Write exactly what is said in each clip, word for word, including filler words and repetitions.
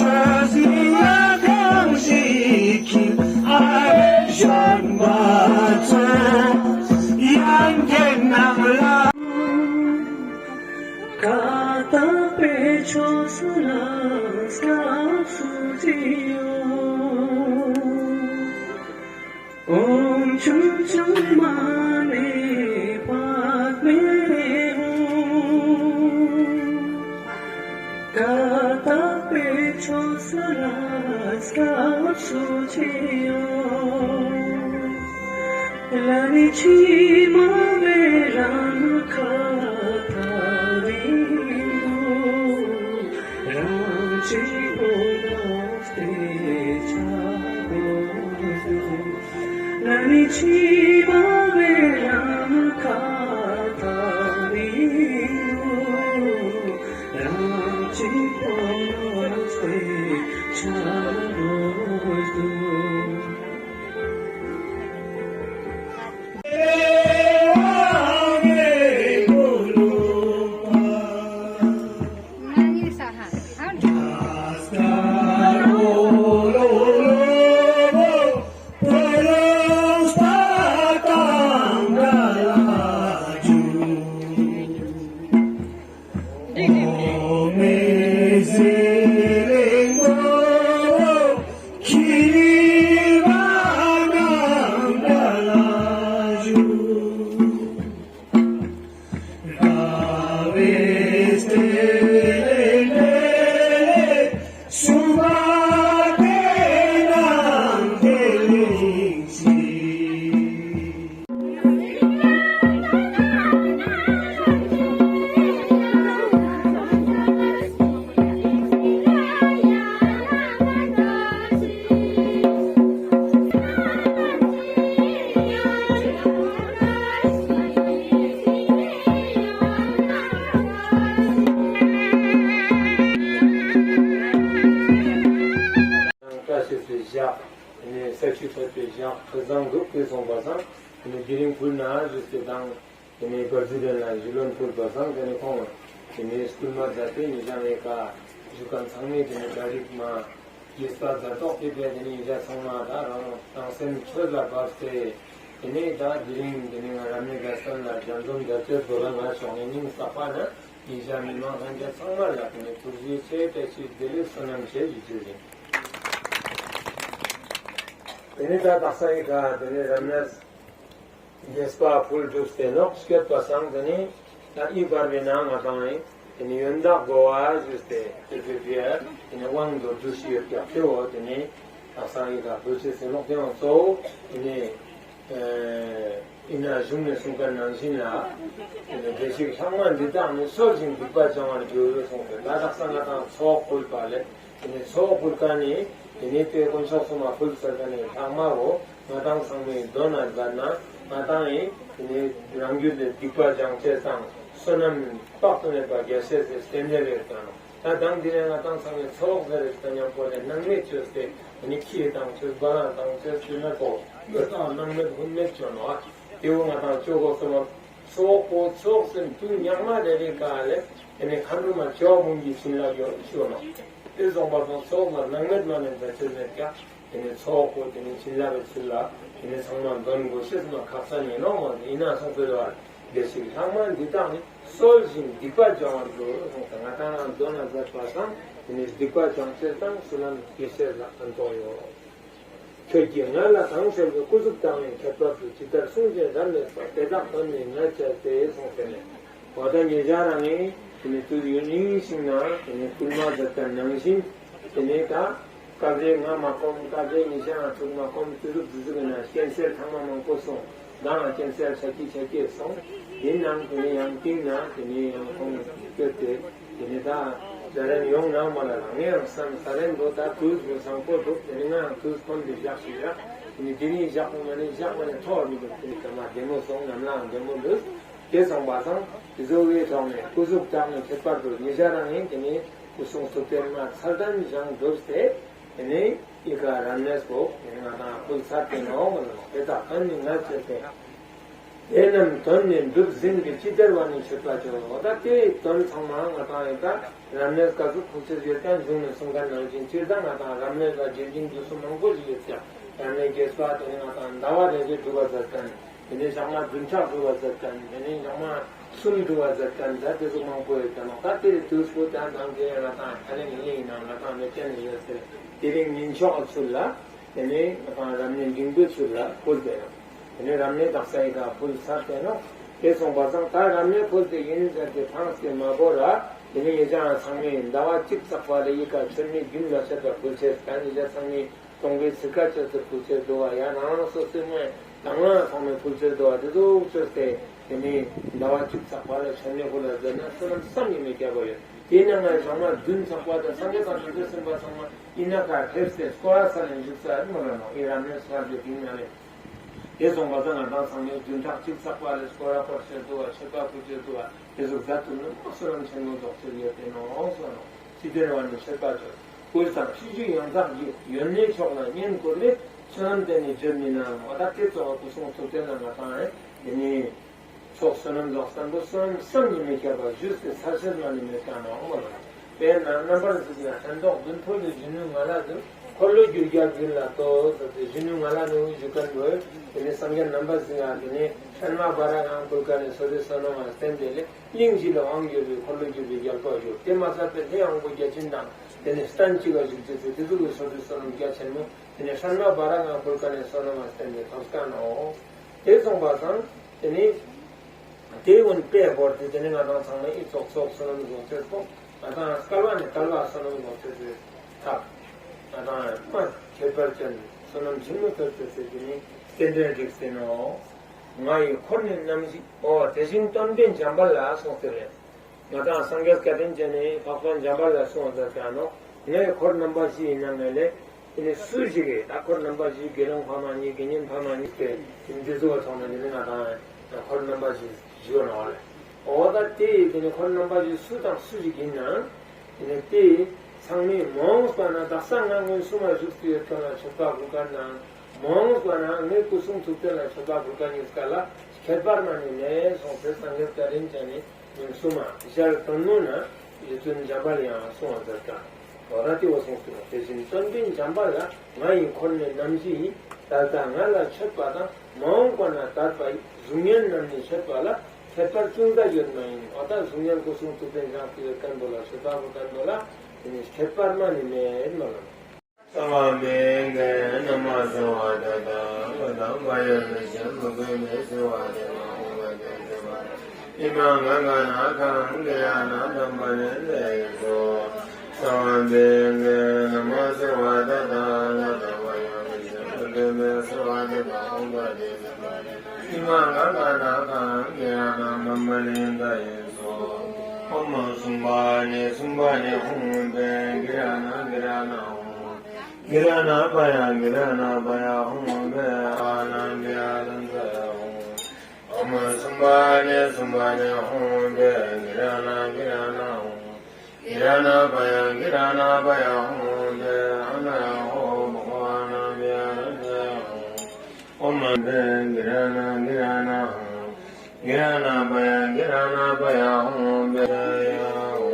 ཆོས་ཟིན་ལ་གང་ཞིག་གིས་ཨ་རེ་གཞོན་པ་ཚོ་ཡང་བསྐྱར་ནང་ལ། ཀ་དག་པའི་ཕྱོགས་སུ་ལ་སྐབས་སུ་ཅི་ཡོད། ཨོམ་ཆུང་ཆུང་མ་ནས་བག་མེད་འོང་། ཀ་དག་པའི་ཕྱོགས་སུ་ལ་སྐབས་སུ་ཆེ་ཡོང་། ལ་ནི་ཕྱི་མ་བས་རང་ཁ་ཐག་རིང་པོ། རང་གཅིག་པོ་ལ་ལ་ནི་ཕྱི་མ་བས་རང་ཁ་ཐག་རིང་པོ། རང་གཅིག་པོ་ལ་ཆ་ལོ་དུ། བཀྲ་ཤིས་པའི་ཞག་དེ་ནས་ས་ཆུ་ཐོད་པའི་ཞག་ཁ་བཟང་འདུག་དེ་སོང་པ་སང་དེ་ནས་དེ་རིང་བུ་ན་རེ་ཟེར་དང་དེ་ནས་བར་ཛི་དོན་ལ་གཞིས་ལོན་ཕུལ་པ་སང་དེ་ནས་ཁོང་དེ་ནས་སྐུལ་མ་མཛད་དེ་ཉེ་ཞང་ངེ་ཀ་བཞུགས་མཁན་ཚང་མས་དེ་ནས་གྲ་སྒྲིག་མ་རྒྱས་པ་མཛད་ཐོག་དེ་བས་དེ་ནས་ཉེ་ཞ་ཚང་མ་ད་རང་རང་སེམས་ཆོས་ལ་བབས་ཏེ་དེ་ནས་ད་དེ་རིང་དེ་ནས་ང་རབ་གནས་དགའ་སྟོན་ལ་འགྲན་འཛོམས་མཛད་ཚོད་དོ་ལ་ང་ཕྱོགས་ནས་སྙིང་ཟག་པ་ན། ཉེ་ཞ་མི་མང་ལྷན་རྒྱས་ཚང་མ་ལ་དེ་ནས་ཐུགས་རྗེ་ཆེ་བཀྲ་ཤིས་བདེ་ལེགས་བསོད་ནམས་ཆེ་ཞུ་རྒྱུ་ཡིན། དེ་ནས་ད་དག་ས་ཡི་ག་དེ་ནས་རབ་གནས་རྒྱས་པ་ཕུལ་གྲུབ་སྟེ་ནོག་སྐྱོད་པ་སང་དེ་ནས་ད་ཨི་བར་བའི་ནང་ང་དང་ཡིན་དེ་ནས་ཡོན་བདག་གོ་བ་ཞུས་ཏེ་དེ་དེ་དེ་དེ་ནས་དབང་དུ་བསྡུ་ཞིག་ཡོད་ཀྱག་དེ་འོ་དེ་ནས་དག་ས་ཡི་ག་བོད་ཆེ་སེ་ལོག་དེ་ཡང་གཙོ་བོ་དེ་ནས། ཨིན་ན་གཞུང་ནས་གསུངས་པ་ནང་བཞིན་ལ། དེ་ནས་བདེ་གཤེགས་ལྷག་མ་འདི་དག་ནི་གསོལ་ཞིང་སྡིག་པ་སྦྱང་བར་འགྱུར་གསུངས་ཏེ་ད་དག་ས་ང་དང་ཚོགས་ཕུལ་པ་ལས་དེ་ནས་ཚོགས་ཕུལ་ཀ་ནི་དེ་ནས་དེ་དཀོན་མཆོག་གསུམ་མ་ཕུལ་ཚར་ཀ་ནས་ལྷག་མ་བོ་ང་དང་ཚང་མའི་མདུན་ན་མཛད་ན་ང་དང་ཡིན་དེ་ནས་རང་རྒྱུད་ལས་སྡིག་པ་སྦྱང་ཚེ་དང་བསོད་ནམས་དཔག་ཏུ་མེད་པ་རྒྱ་ཆེ་ཚེ་རྟེན་འབྲེལ་ཡོད་ཀྱང་ནོ། ད་དང་འདི་ནས་ང་དང་ཚང་མས་ཚོགས་ཟེར་རེ་ཞིག་དང་མཉམ་པོ་ནས་སྣང་མེད་བཅོས་ཏེ་ཨ་ནི་ཁྱི་དང་བཅོས་བ་ལང་དང་བཅོས་བཅོས་ན་གོ་བོད་དང་སྣང་མེད་ཧུན་མེད་བཅོས་ནོ། དེ་བོ་ང་དང་བཅོ་གོ་སོ་མ་ཚོགས་པོ་ཚོགས་ཟེར་དུས་ཉག་མ་རེ་རེ་ག་ལས་ཨ་ནི་མཁའ་འགྲོ་མ་བཅོ་མུན་གྱི་བྱིན་རླབས་ཡོད་ཤོ་ནོ། དེ་སོང་པ་སོང་ཚོགས་ལ་སྣང་མེད་མ་ནས་འཛད་ཆོས་མེད་ཀྱང་། དེ་ནས་ཚོགས་པོ་དེ་ནས་བྱིན་རླབས་པའི་ཚུལ་ལ་དེ་ནས་ཚང་མ་འདོན་དགོས་ཤེས་མ་ཁག་ས་ཉེ་ནོ་མ་ཡིན་ན་སོང་ཚོད་བར་བདེ་གཤེགས་ལྷག་མ་འདི་དག་ནི་གསོལ་ཞིང་སྡིག་པ་སྦྱང་བར་འགྱུར་གསུངས་ཏེ་ང་དང་རང་འདོན་ལ་མཛད་པ་དང་དེ་ནས་སྡིག་པ་སྦྱང་ཚེ་དང་བསོད་ནམས་རྒྱས་ཤེས་ལ་ཕན་ཐོགས་ཡོད། ཁྱོད་ཀྱིས་ང་ལ་དང་ཤོས་ཀྱི་སྐུ་གཟུགས་དང་བའི་ཁྱད་པར་དུ་ཇི་ལྟར་གསུངས་ཀྱང་རབ་གནས་པ་དེ་དག་དོན་ནི་ང་བཅས་ཏེ་གསུངས་ཏེ་ནས་འོ་ད་ཉེ་ཞ་རང་ངས་དེ་ནས་དུས་ཡུན་རིང་ཞིག་ན་དེ་ནས་སྐུལ་མ་མཛད་པ་ནང་བཞིན་དེ་ནས་ད། སྐབས་རེ་ང་མ་ཁོམ་སྐབས་རེ་ཉེ་ཞ་ང་ཐུག་མ་ཁོམ་ཙི་ཟུག་ཙི་ཟུག་ཡིན་ན་རྐྱེན་སེལ་ཚང་མ་མང་པོ་སོང་། ང་ང་རྐྱེན་སེལ་ཆ་ཀི་ཆ་ཀི་སོང་། ཡིན་ནའང་དེ་ནས་ཡང་བཏིང་ན་དེ་ནས་ཡང་ཁོང་བསྐྱོད་དེ་དེ་ནས་ད་ཟ་རན་ཡོང་ནའང་མ་ལ་ལ་ངས་ཡང་བསམ་ཟ་རན་འགྲོ་ད་དུས་ཚོད་བཟང་པོ་འདུག་དེ་ནས་ང་ཡང་དུས་ཁོམ་དེ་བཞག་ཞིག་ར། ནི་དེ་རིང་བཞག་པ་མ་ནི་བཞག་པ་ནི་ཐོག་མི་འདུག་དེ་ནི་ཀ་མ་བདེ་མོ་སོང་། ནམ་ལའང་བདེ་མོ་འདུག་དེ་སོང་བ་སང་དེ་ཚོ་བའི་ཐོག་ནས་སྐུ་གཟུགས་དྲག་ནས་ཁྱད་པར་དུ་ཉེ་ཆར་རང་ཡིན། དེ་ནི་སྐུ་གསུང་ཐུགས་རྟེན་མ་ཚར་དམ་བཞེངས་གྲུབ་སྟེ། དེ་ནི་ཨི་ཀ་རབ་གནས་སོགས་དེ་ནི་ང་དང་ཕུལ་ཚར་ཏེ་ནོ་མ་ནོ། དེ་དག་ཨ་ནི་ང་བཅས་ཏེ། དེ་རྣམས་དོན་ནི་འགྲུབ་ཟིན་པའི་ཅི་སྟེར་བ་ནི་མཆོད་པ་ཅོ། འོ་ད་དེའི་དོན་ཚང་མ་ང་དང་ཡིན་ད་རབ་གནས་སྐབས་སུ་ཕུལ་ཚུལ་ཡོད་ཀྱང་གཞུང་ནས་གསུང་མཁན་ནང་བཞིན་སྤྱིར་བཏང་ང་དང་རབ་གནས་ལ་རྗེས་འཇུག་འདུ་སུ་མང་པོ་ཞིག་ཡོད་ཀྱང་རབ་གནས་རྒྱས་པ་དེ་ནི་ང་དང་ཟླ་བ་རེ་རེ་སྒྲུབ་པ་མཛད་མཁན། དེ་ནས་ཞག་མ་བདུན་ཕྲག་སྒྲུབ་པ་མཛད་མཁན། དེ་ནས་ཞག་མ་གསུམ་སྒྲུབ་པ་མཛད་མཁན། ད་དེ་ཚོ་མང་པོ་ཡོད་ཀྱང་ད་དེ་རེ་དུས་སུ་དང་དང་དེ་ང་དང་ད་ནི་ངེས་ཡིན་ན་ང་དང་མེད་ཀྱང་ནི་ཡོད་ཟེར། དེ་རིང་ཉིན་ཆོག་ཚུལ་ལ། དེ་ནས་ང་དང་རབ་གནས་འབྲིང་པོའི་ཚུལ་ལ་ཕུལ་ཏེ་ནོ། དེ་ནས་རབ་གནས་དག་ས་ཡི་ག་ཕུལ་ཚར་ཏེ་ནོ། དེ་སོང་བ་སང་ད་རབ་གནས་ཕུལ་ཏེ་ཡིན་ཟེར་ཏེ་ཐང་སྟེ་མ་བོ་ར། དེ་ནས་ཡེ་ཅང་ཚང་མས་ཟླ་བ་གཅིག་ཚགས་པ་ལ་ཡི་ག་མཆོད་མེ་རྒྱུན་ལ་ཆད་པ་ཕུལ་ཚེ་ད་ནི་ཡེ་ཅང་ཚང་མས་སྟོང་པའི་ཚིག་ཁ་ཅོ་ཚེ་ཕུལ་ཚེ་འདུག་བ། ཡང་རང་རང་སོ་སོའི་སྔོན་དང་བླངས་ཚང་མས་ཕུལ་ཚེ་འདུག་བ། དེ་ཚོ་ཅོས་ཏེ་དེ་ནས་ཟླ་བ་གཅིག་ཚགས་པ་ལ་མཆོད་མེ་ཕུལ་ལ་མཛད་ན་བསོད་ནམས་བསམ་གྱིས་མི་ཁྱབ་པ་ཡོད། དེ་ནང་ལ་ཞག་མ་བདུན་ཚགས་པ་དང་སངས་རྒྱས་དང་བྱང་ཆུབ་སེམས་དཔའ་ཚང་མ་ཡིན་ན་ཁ་ཕེབས་ཏེ་སྐོར་ར་ས་ལ་བཞུགས་ས་མ་ར་ནོ། ཨི་རབ་གནས་སྐབས་ཀྱི་དེང་ན་ལས། དེ་སོང་བ་སང་ང་དང་ཚང་མས་བདུན་ཕྲག་གཅིག་ཚགས་པ་ལ་སྐོར་ར་སྐོར་ཚེ་འདུག་བ། མཆོད་པ་ཕུལ་ཚེ་འདུག་བ། དེ་ཚོ་མཛད་ཐུབ་ན་མ་བསོད་ནམས་ཆེན་མོ་རྫོགས་ཚུལ་ཡོད་དེ་ནོ་སོ་ནོ། ཅི་སྟེར་བ་ནི་མཆོད་པ་ཅོ། སྐུ་དང་ཤིས་བརྗོད་ཡང་དག་གི་ཡོན་གནས་མཆོག་ལ་བསྙེན་བཀུར་ནས་བསོད་ནམས་དེ་ནི་བརྗོད་མི་ནང་བ། ད་དེ་གཙོ་བོ་སྐུ་གསུང་ཐུགས་རྟེན་ལ་ང་དང་ཨེ་དེ་ནི། མཆོག་བསོད་ནམས་རྫོགས་བསམ་པ་བསོད་ནམས་བསམ་གྱིས་མི་ཁྱབ་པ་ཞུས་ཏེ་ཚར་ཚར་མ་ནི་མེད་ཀྱང་ནོ་མ་ལ། དཔེར་ན་རྣམ་པར་གཟིགས་ལ་ཕན་འདོགས་བདུན་ཕུལ་ཏེ་གཞོན་ནུ་ང་ལ་འདུད། འཁོར་ལོས་སྒྱུར་རྒྱལ་བརྒྱུད་ལ་བསྟོད་ཟེར་ཏེ་གཞོན་ནུ་ང་ལ་ནི་འུ་ཞུ་མཁན་འདུག་དེ་ནས་སངས་རྒྱས་རྣམ་པར་གཟིགས་ལ་དེ་ནས་ཧྲན་མ་བ་ར་ང་ཕུལ་མཁན་ནི་སོ་སོའི་བསོད་ནམས་ལ་བརྟེན་ཏེ་ལས་གླིང་བཞི་ལ་དབང་བསྒྱུར་བའི་འཁོར་ལོས་སྒྱུར་བའི་རྒྱལ་པོ་ཞུ། དེ་མ་ཟད་པའི་ལྷའི་དབང་པོ་བརྒྱ་བྱིན་དང་དེ་ནས་སྟན་གཅིག་ལ་བཞུགས་ཏེ་ཚེ་དེ་ཚོ་གི་སོ་སོའི་བསོད་ནམས་རྒྱ་ཆེན་མོ། དེ་ནས་ཧྲན་མ་བ་ར་ང་ཕུལ་མཁན་ནི་བསོད་ནམས་ལ་བརྟེན་ཏེ་ཐོབ་མཁན་ནོ། དེ་སོང་བ་སང་དེ་ནི། དེ་ཀུན་དཔེ་བོར་ཏེ་དེ་ནི་ང་དང་ཚང་མ་ཨི་ཙོགས་ཙོགས་བསོད་ནམས་བཟུང་ཚེ་སོང་། ང་དང་སྐལ་བ་ནས་སྐལ་བ་བསོད་ནམས་བཟུང་ཚེ་ཚེ་ཐབས། ང་དང་མ་ཁྱད་པར་ཅན་བསོད་ནམས་ཆེན་མོ་ཐོབ་ཚེ་ཚེ་དེ་ནི་རྟེན་འབྲེལ་འགྲིག་ཟེར་ནོ། ང་ཡི་འཁོར་ནི་རྣམ་བཞི་འོ། དེ་བཞིན་སྟོན་པས་འཇམ་དཔལ་ལ་གསུངས་ཏེ་རེད། ང་དང་སངས་རྒྱས་བཀའ་དྲིན་ཅན་ནི་འཕགས་པ་འཇམ་དཔལ་ལ་གསུངས་ཟེར་ཀྱང་ནོ། ངའི་འཁོར་རྣམ་པ་བཞི་ཡིན་ན་ངས་ལས། དེ་ནི་སུ་ཞིག་གིས་ད་འཁོར་རྣམ་པ་བཞི་དགེ་སློང་ཕ་མ་གཉིས་དགེ་བསྙེན་ཕ་མ་གཉིས་ཏེ་འདི་ཚོ་བ་ཚང་མ་འདི་ནི་ང་དང་འཁོར་རྣམ་པ་བཞི་བཞི་བ་ནང་ལས། འོ་ད་དེ་ཡི་དེ་ནི་འཁོར་རྣམ་པ་བཞི་སུ་དང་སུ་ཞིག་ཡིན་ན། དེ་ནི་དེ་ཚང་མས་མ་འོངས་པ་ན་དག་ས་ང་སྔོན་སུ་མ་བཞུགས་སུ་ཡོད་མཁན་ལ་མཆོད་པ་ཕུལ་མཁན་དང་མ་འོངས་པ་ན་ངའི་སྐུ་གསུང་ཐུགས་རྟེན་ལ་མཆོད་པ་ཕུལ་མཁན་གཉིས་ཀ་ལ་ཁྱད་པར་མ་ནི་མེད་སོང་ཟེར་སངས་རྒྱས་བཀའ་དྲིན་ཅན་ནི། སྔོན་སུ་མ་ཞལ་དོན་མོ་ན་རྗེ་བཙུན་འཇམ་དཔལ་ཡང་གསུང་བ་མཛད་ཀྱང་། འོ་ད་དེ་བ་གསུངས་ཏེ་དེ་བཞིན་སྟོན་པས་འཇམ་དཔལ་ལ་ང་ཡི་འཁོར་ནི་རྣམ་བཞི་ཡིས། ད་ལྟ་ང་ལ་མཆོད་པ་དང་མ་འོངས་པ་ན་དད་པ་ཡི་གཟུགས་བརྙན་རྣམས་ནི་མཆོད་པ་ལ་ཁྱད་པར་ཅུང་ཟད་ཡོད་མ་ཡིན། འོ་ད་གཟུགས་བརྙན་སྐུ་གསུང་ཐུགས་རྟེན་བཞེངས་ཏེ་ཡོད་མཁན་པོ་ལ་མཆོད་པ་ཕུལ་མཁན་པོ་ལ་དེ་ནི་ཁྱད་པར་མ་ནི་མེད་མ་ལ། གསང་བ་མེད་མཁན་ན་མ་གསང་བ་དག་དང་། དང་པ་ཡང་མི་ཤེས་མི་དགོས་མེད་ཟེར་བ་དེ་མ་འོངས་པ་དེ་ཟེར་བ་ནི་མ་ང་ག་ན་གང་གི་ཡང་ན་དམ་པ་ནི་ལས་སོ། གསང་བ་མེད་མཁན་ན་མ་གསང་བ་དག་དང་། དང་པ་ཡང་མི་ཤེས་མི་དགོས་མེད་ཟེར་བ་དེ་མ་འོངས་པ་དེ་ཟེར་བ་ནི་མ་ང་ག་ན་གང་གི་ཡང་ན་དམ་པ་ནི་ལས་སོ། ཨོཾ་སུམྦྷ་ཎི་སུམྦྷ་ཎི་ཧཱུྃ་ཕཊ་གི་ར་ཎ་གི་ར་ཎ་ཧཱུྃ། གི་ར་ཎ་པ་ཡ་གི་ར་ཎ་པ་ཡ་ཧཱུྃ་ཕཊ་ཨ་ན་གི་ཨ་ན་ཛ་ཧཱུྃ། ཨོཾ་སུམྦྷ་ཎི་སུམྦྷ་ཎི་ཧཱུྃ་ཕཊ་གི་ར་ཎ་གི་ར་ཎ་ཧཱུྃ། གི་ར་ཎ་པ་ཡ་གི་ར་ཎ་པ་ཡ་ཧཱུྃ་ཕཊ་ཨ་ན་ཧོ་བྷ་ག་ཝ་ཨ་ན་གི་ཨ་ན་ཛ་ཧཱུྃ། ཨོཾ་ཕཊ་གི་ར་ཎ་གི་ར་ཎ་ཧཱུྃ། གི་ར་ཎ་པ་ཡ་གི་ར་ཎ་པ་ཡ་ཧཱུྃ་ཕཊ་ཡ་ཧཱུྃ་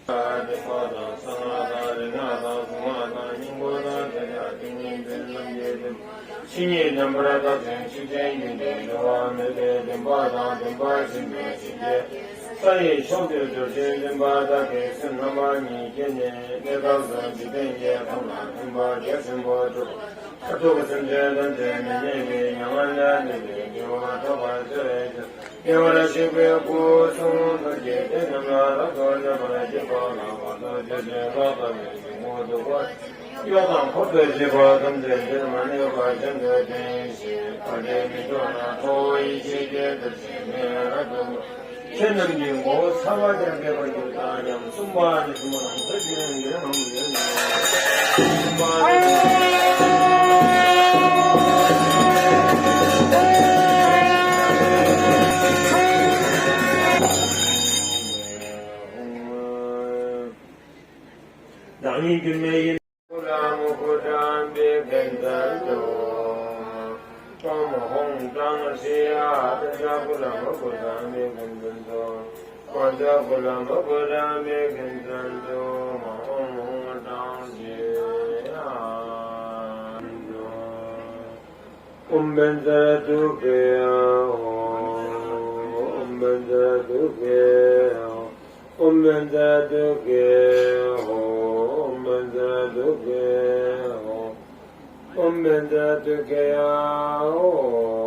ཕཊ། ལྡན་པ་དང་གསང་སྔགས་དང་རིག་སྔགས་དང་གཟུངས་སྔགས་དང་སྙིང་པོ་དང་ཐེག་པ་ཏིང་ངེ་འཛིན་ལམ་གྱི་བདེན་པ་ཇི་སྙེད་དམ་པར་བརྟགས་ཤིང་ཆོས་ཅན་རྒྱུད་ལས་འགྲོ་བ་མེད་པའི་བདེན་པ་དང་བདེན་པ་ཆེན་པོའི་ཕྱིན་ཆད་ས་ཡི་མཆོག་ཏུ་གྱུར་ཅིང་འཛིན་པ་དག་གི་སེམས་རྣམ་པ་གཉིས་སྐྱེས་ནས་གནས་སྐབས་སུ་འཇིག་རྟེན་གྱི་ཁམས་ལ་མཐུན་པ་རྒྱ་ཆེན་པོ་སྒྲུབ། མཐར་ཐུག་སེམས་ཅན་ཐམས་ཅད་མི་མཉེས་པའི་མྱ་ངན་ལས་འདས་པའི་དགེ་བ་ཐོབ་པར་བྱ་བའི་ཕྱིར། དགེ་བར་གཤེགས་པའི་སྐུ་གསུང་ཐུགས་ཀྱི་རྟེན་རྣམས་ལ་རབ་ཏུ་བརྟེན་པར་བགྱིད་པ་ལ་བར་དུ་གཅོད་ཅིང་ལག་བརྡབ་ནས་འཇིགས་སྐྲག་སྟོབས་ཀྱིས་གཡོགས་དང་འཁོར་དུ་བཅས་པ་ཐམས་ཅད་འདིར་མ་གནས་པར་བྱང་དུ་འཐེན་ཞིང་། ཕར་འདྲེན་མི་འགྲོ་ན་ཁྲོ་བོ་ཡེ་ཤེས་ཀྱི་གཏེར་ཆེན་མེ་རབ་ཏུ། ཆོས་རྣམས་ཀྱི་ངོ་བོ་ཚ་བ་དང་འབད་པར་འགྱུར་དང་ཡང་གསུམ་པ་ནི་གསུམ་པ་ནི་གསུམ་པ་ནི་བདག་ཉིད་སྒྱུ་མ་ཡིན། ཀུ་ལ་མུ་ཀུ་ཏམ་བི་ཀན་ཙན་ཏོ། ཏོ་མ་ཧོང་ཏང་སི་ཡ་ཏ་ཅ་ཀུ་ལ་མུ་ཀུ་ཏམ་བི་ཀན་ཙན་ཏོ། ཀ་ཙ་ཀུ་ལ་མུ་ཀུ་ཏམ་བི་ཀན་ཙན་ཏོ། མ་ཧོང་ཧོང་ཏང་སི་ཡ་ཏོ། ཨོཾ་བཛྲ་དུརྒེ་ཧོ། ཨོཾ་བཛྲ་དུརྒེ་ཧོ། ཨོཾ་བཛྲ་དུརྒེ་ཧོ། ཨོཾ་བཛྲ་དུརྒེ་ཧོ། ཨོཾ་བཛྲ་དུརྒེ་ཧོ།